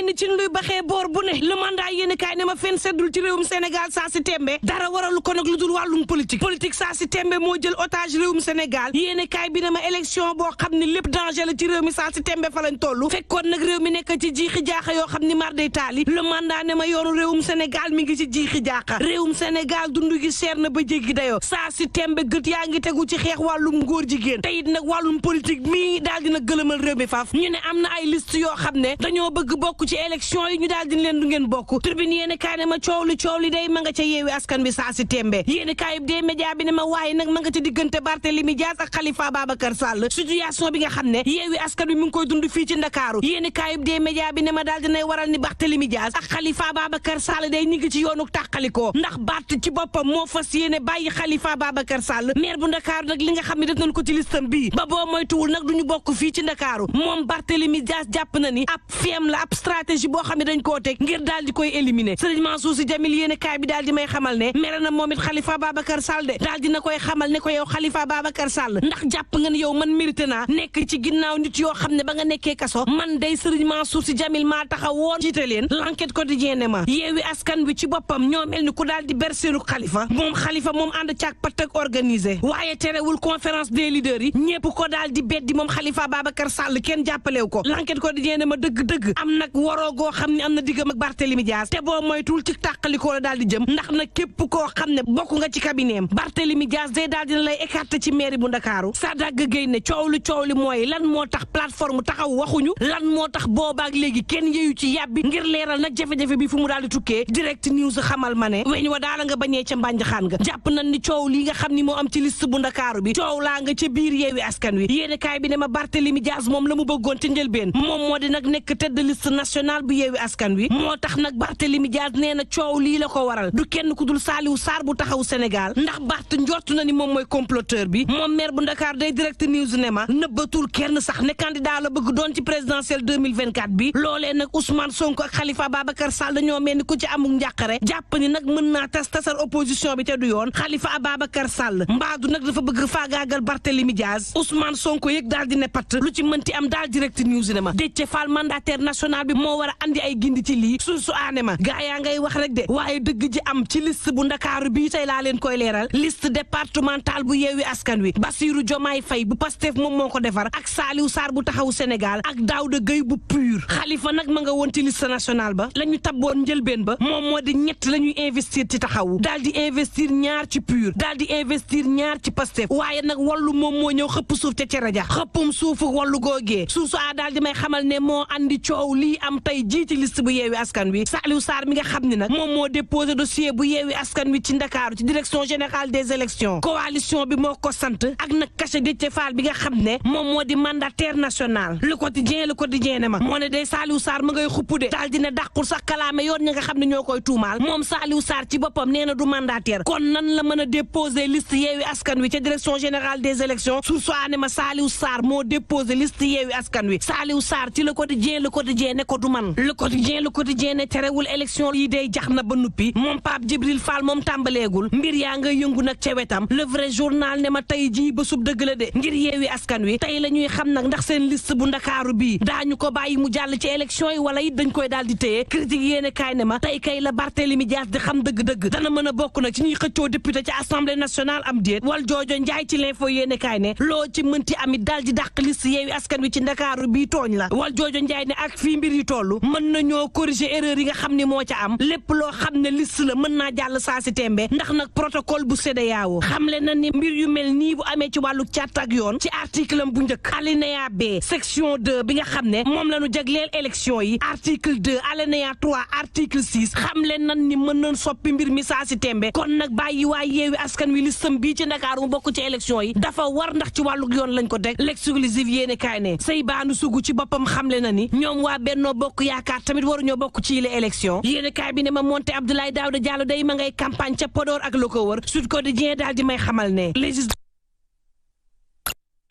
ni ci luy baxee boor bu ne le mandat yéen kaay ne ma fenn seddul ci réewum Sénégal saa si tembe dara waralu ko nag lu dul wàllum politique saa si tembe moo jël otage réewum Sénégal yéen kaay bi ne ma élection boo xam ne lépp danger la ci réew mi saa si tembe fa lañ toll fekkoon nag réew mi nekk ci jiixi jaaxa yoo xam ni mar day taali le mandat ne ma yoonu réewum Sénégal mi ngi ci jiixi jaaxa réewum Sénégal dund gi seer na ba jéggi dayoo saa si tembe gët yaa ngi tegu ci xeex wàllum góor jigéen te it nag wàllum politique mii daal dina gëlëmal réew mi faaf ñu ne am na ay liste yoo xam ne dañoo bëgg bokk ci élection yi ñu daal di leen du ngeen bokk tribune yéen kaay ne ma coow li day ma nga ca yeewi askan bi saa si tembe yéen kaay bi dee média bi ne ma waaye nag ma nga ca diggante Barthélémy Dias ak Khalifa Babacar Sall situation bi nga xam ne yeewi askan bi mu ngi koy dund fii ci Ndakaaru yéen kaay bi dee média bi ne ma daal dinay waral ni Barthélémy Dias ak Khalifa Babacar Sall day ñi ngi ci yoonu tàqalikoo ndax Bart ci boppam moo fas yéene bàyyi Khalifa Babacar Sall maire bu Ndakaaru nag li nga xam ne def nañ ko ci listam bii ba boo moytuwul nag duñu bokk fii ci Ndakaaru moom Barthélémy Dias jàpp na ni ab feem la ab stratégie boo xam ne dañ koo teg ngir daal di koy éliminer Serigne Mansour Sy Djamil yéene kaay bi daal di may xamal ne mere na moom it Khalifa Babacar Sall de daal dina koy xamal ne ko yow Khalifa Babacar Sall ndax jàpp nga ne yow man mérité naa nekk ci ginnaaw nit yoo xam ne ba nga nekkee kaso man day Serigne Mansour Sy Djamil maa taxaw woon jiite leen l'enquête quotidien ne ma yeewi askan wi ci boppam ñoo mel ni ku daal di berseeru Khalifa moom ànd caag pat ak organisé waaye terewul conférence des leaders yi ñépp ko daal di beddi moom Khalifa Babacar Sall kenn jàppalew ko l'enquête quotidien ne ma dëgg-dëgg am nag waroo goo xam ne am na diggam ak Barthélémy Dias te boo moytul ci tàqalikoo la daal di jëm ndax nag képp koo xam ne bokk nga ci cabinetam Barthélémy Dias day daal dina lay écarter ci mairie bu Ndakaaru Sadaga Gueye ne coow li mooy lan moo tax plateforme taxaw waxuñu lan moo tax boobaak léegi kenn yeeyu ci yàbbi ngir leeral nag jafe-jafe bi fu mu daal di tukkee direct news xamal ma ne weñ wa daala nga bañee ca mbànj xaan nga jàpp nañ ni coow li nga xam ni moo am ci liste bu Ndakaaru bi coow laa nga ca biir yeewi askan wi yéene kaay bi ne ma Barthélémy Dias moom la mu bëggoon ci njëlbeen moom moo di nag nekk tête de liste nationale bu yeewi askan wi moo tax nag Barthélémy Dias nee na coow lii la ko waral du kenn ku dul Saliou Sarr bu taxaw Sénégal ndax Bart njort na ni moom mooy comploteur bi moom maire bu Ndakaar day direct news ne ma nëbbatul kenn sax ne candidat la bëgg doon ci présidentielle 2024 bi loolee nag Ousmane Sonko ak Khalifa Babacar Sall dañoo mel ni ku ci amul njàqare jàpp ni nag mën naa tasar opposition bi te du yoon Khalifa Babacar Sall mbaadu nag dafa bëgg faagaagal Barthélémy Dias Ousmane Sonko yëg daal di ne pat lu ci mënti am daal direct news ne ma Déthié Fall mandataire national bi moo war a andi ay gindi ci lii su aane ma gaa yaa ngay wax rek de waaye dëgg ji am ci liste bu Ndakaaru bii tey laa leen koy leeral liste départementale bu yeewi askan wi Bassirou Diomaye Faye bu Pastef moom moo ko defar ak Saliou Sarr bu taxaw Sénégal ak Daouda Gueye bu PUR Khalifa nag ma nga woon ci liste nationale ba la ñu tabboon njëlbeen ba moom moo di ñett la ñuy investir ci taxawu daal di investir ñaar ci PUR daal di investir ñaar ci Pastef waaye nag wallu moom moo ñëw xëpp suuf te cere ja xëppum suufu wallu googee suusu a daal di may xamal ne moo andi coow lii am tey jii ci liste bu yeewi askan wi Saliou Sarr mi nga xam ne nag moom moo déposé dossier bu yeewi askan wi ci Ndakaaru ci direction générale des élections coalition bi moo ko sant ak nag cachet Déthié Fall bi nga xam ne moom moo di mandataire national le quotidien ne ma moo ne day Saliou Sarr ma ngay xupp de daal dina dàqul sax kalaame yoon ñi nga xam ne ñoo koy tuumaal moom Saliou Sarr ci boppam nee na du mandataire kon nan la mën a déposer liste yeewi askan wi ca direction générale des élections surso ne ma Saliou Sarr moo déposé liste yeewi askan wi Saliou Sarr ci le quotidien ne ko du man le quotidien ne terewul élection yi day jax na ba nuppi moom Pape Djibril Fall moom tàmbaleegul mbir yaa nga yëngu nag ca wetam le vrai journal ne ma tey jii ba sub dëgg la de ngir yeewi askan wi tey la ñuy xam nag ndax seen liste bu Ndakaaru bii daañu ko bàyyi mu jàll ci élection yi wala it dañ koy daal di téye critique yéene kaay ne ma tey kay la Barthélémy Dias di xam dëgg-dëgg dana mën a bokk nag ci ñuy xëccoo député ci assemblée nationale am déet wal joojo njaay ci l'info yéene kaay ne loo ci mënti amit daal di dàq liste yeewi askan wi ci Ndakaaru bii tooñ la wal joojo njaay ne ak fii mbir yi toll mën nañoo corriger erreur yi nga xam ne moo ca am lépp loo xam ne liste la mën naa jàll saa si tembe ndax nag protocole bu CEDEAO xamle na ni mbir yu mel nii bu amee ci wàllu càtt ak yoon ci article am bu njëkk alinéa B section 2 bi nga xam ne moom la ñu jagleel élection yi article 2 alinéa 3 article 6 xamle nan ni mën nañ soppi mbir mi saa si tembe kon nag bàyyi waa yeewi askan wi listam bii ci Ndakaaru mu bokk ci élection yi dafa war ndax ci wàllu yoon lañ ko teg l'exclusive yéene kaay ne say baanu sugu ci boppam xamle na ni ñoom waa Benno Bokk Yaakaar tamit waruñoo bokk ci yile élection yéene kaay bi ne ma monté Abdoulaye Daouda Diallo day ma ngay campagne ca Podor ak lu ko wër Sud Quotidien daal di may xamal ne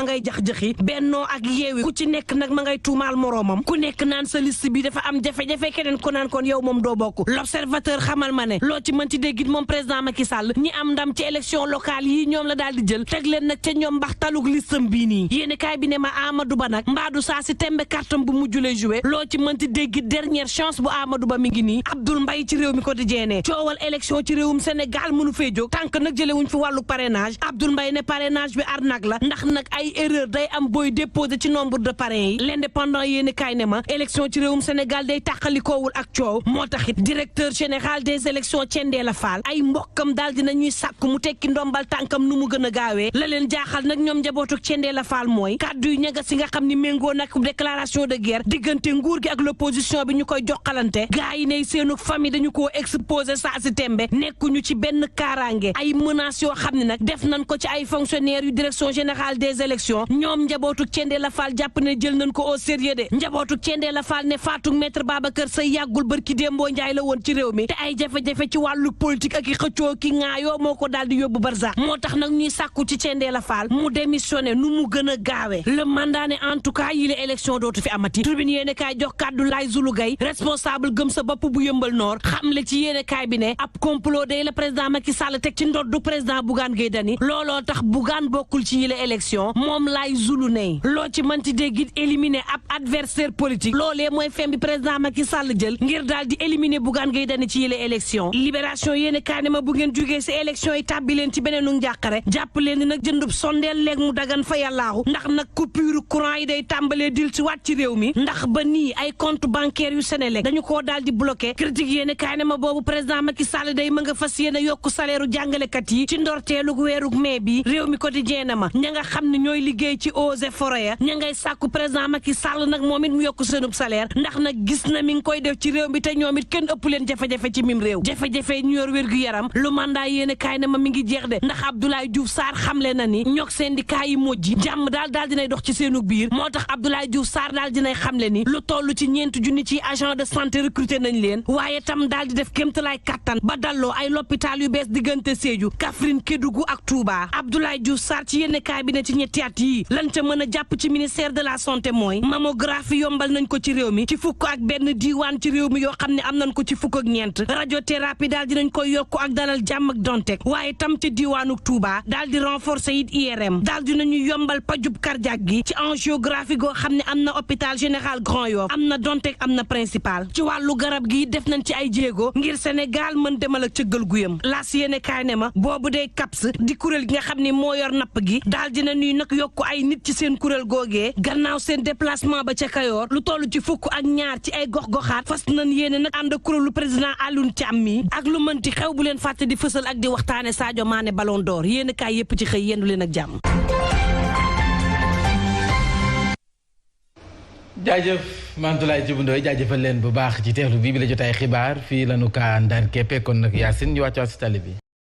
ngay jax-jaxi Bennoo ak Yewwi ku ci nekk nag ma ngay tuumaal moroomam ku nekk naan sa liste bi dafa am jafe-jafe keneen ko naan kon yow moom doo bokk. L'Observateur xamal ma ne loo ci mën ci déggit moom président Macky Sall ñi am ndam ci élection locale yi ñoom la daal di jël teg leen nag ca ñoom mbaxtalug listam bii nii yéeni kaay bi ne ma Amadou Ba nag mbaadu saa si tembe kartam bu mujj lay joué loo ci mën ci déggit dernière chance bu Amadou Ba mi ngi nii Abdoul Mbaye ci réew mi ko di jeenee coowal élection ci réewum Sénégal mënu fee jóg tànk nag jële wuñ fi wàllu parrainage Abdoul Mbaye ne parrainage bi arnaque la ndax nag ay erreur day am booy déposé ci nombre de parrain yi l'indépendant yéeni kaay ne ma élection ci réewum Sénégal day tàqalikoowul ak coow moo taxit directeur général des élections Thiendella Fall ay mbokkam daal dina ñuy sàkk mu tekki ndombal tànkam nu mu gën a gaawee la leen jaaxal nag ñoom njabootuk Thiendella Fall mooy kàddu yu ñaga si nga xam ni méngoo nag déclaration de guerre diggante nguur gi ak l'opposition bi ñu koy joxalante gaa yi ne seenuk famille dañu koo exposé saa si tembe nekkuñu ci benn kaaraange ay menaces yoo xam ne nag def nañ ko ci ay fonctionnaires yu direction générale des élections ñoom njabootuk Thiendella Fall jàpp ne jël nañ ko au sérieux de njabootuk Thiendella Fall ne faatu maître Babacar Seye yàggul bërki démboo njaay la woon ci réew mi te ay jafe-jafe ci wàllu politique ak i xëccoo ki ŋaayoo moo ko daal di yóbbu barsax moo tax nag ñuy sàkku ci Thiendella Fall mu démissionné nu mu gën a gaawee le mandat ne en tout cas yi la élection dootu fi amati tribune yéene kaay jox kàddu Laay Zulu Gay responsable gëm sa bopp bu yëmbal noor xam le ci yéene kaay bi ne ab complot day la président Macky Sall teg ci ndoddu président Bougane Gueye Dany looloo tax Bougane bokkul ci yi la élection moom Laay Zulu ne loo ci mënti déggit éliminer ab adversaire politique loolee mooy fem bi président Macky Sall jël ngir daal di éliminer Bougane Gueye Dany ci yi la élection libération yéene kaay ne ma bu ngeen jugee si élection yi tàbbi leen ci beneenu njàqare jàpp leen ni nag jëndub sondeel leeg mu dagan fa yàllaahu ndax nag coupure courant yi day tàmbalee dil ci waat ci réew mi ndax ba nii ay compte bancaire yu Sénélec dañu koo daal di bloqué critique yéene kaay ne ma boobu président Macky Sall day ma nga fas yéene yokku salaire u jàngalekat yi ci ndorteelug weerug mai bi réew mi quotidien na ma ña nga xam ne ñooy liggéey ci eaux et forêts ya ña ngay sàkku président Macky Sall nag moom it mu yokku seenub salaire ndax nag gis na mi ngi koy def ci réew mi te ñoom it kenn ëpp leen jafe-jafe ci mim réew jafe-jafe ñu yor wér gu yaram lu mandat yéene kaay ne ma mi ngi jeex de ndax Abdoulaye Diouf Sarr xamle na ni ñoog syndicat yi mujj jàmm daal dinay dox ci seenu biir moo tax Abdoulaye Diouf Sarr daal dinay xamle ni lu toll ci 4 junni ci agent de santé recruté nañ leen waaye tam daal di def kéemtalaay kattan ba dalloo ay l'hôpital yu bees diggante Sédhiou Kaffrine Kédougou ak Touba Abdoulaye Diouf Sarr ci yéene kaay bi ne ci ñetti at yi lan ca mën a jàpp ci ministère de la santé mooy mammographie yombal nañ ko ci réew mi ci fukk ak benn diiwaan ci réew mi yoo xam ne am nañ ko ci fukk ak ñeent radiothérapie daal dinañ koy yokku ak dalal jàmm ak Dantec waaye tam ci diiwaanu Touba daal di renforcer it IRM daal dinañu yombal pajub cardiaque gi ci angiographie goo xam ne am na hôpital général Grand Yoff am na Dantec am na principal ci wàllu garab gi def nañ ci ay jéego ngir Sénégal mën demal ak cëggal guyam laas yéene kaay ne ma boobu day CAPS di kuréel gi nga xam ne moo yor napp gi daal dina ñuy nag yokku ay nit ci seen kuréel googee gannaaw seen déplacement ba ca Kayoor lu toll ci fukk ak ñaar ci ay gox-goxaat fas nañ yéene nag ànd kuréelu président Alioune Thiam mi ak lu mënti xew bu leen fàtte di fësal ak di waxtaane Sadio Mané Ballon d'Or yéene kaay yépp ci xëy yendu leen ak jàmm. jaajëf Mantoulaye Djibu Ndoye jaajëfal leen bu baax ci teewlu bi la jotaay xibaar fii lanu kaa ndaan keppe kon nag Yacine ñu wàcc si tali bi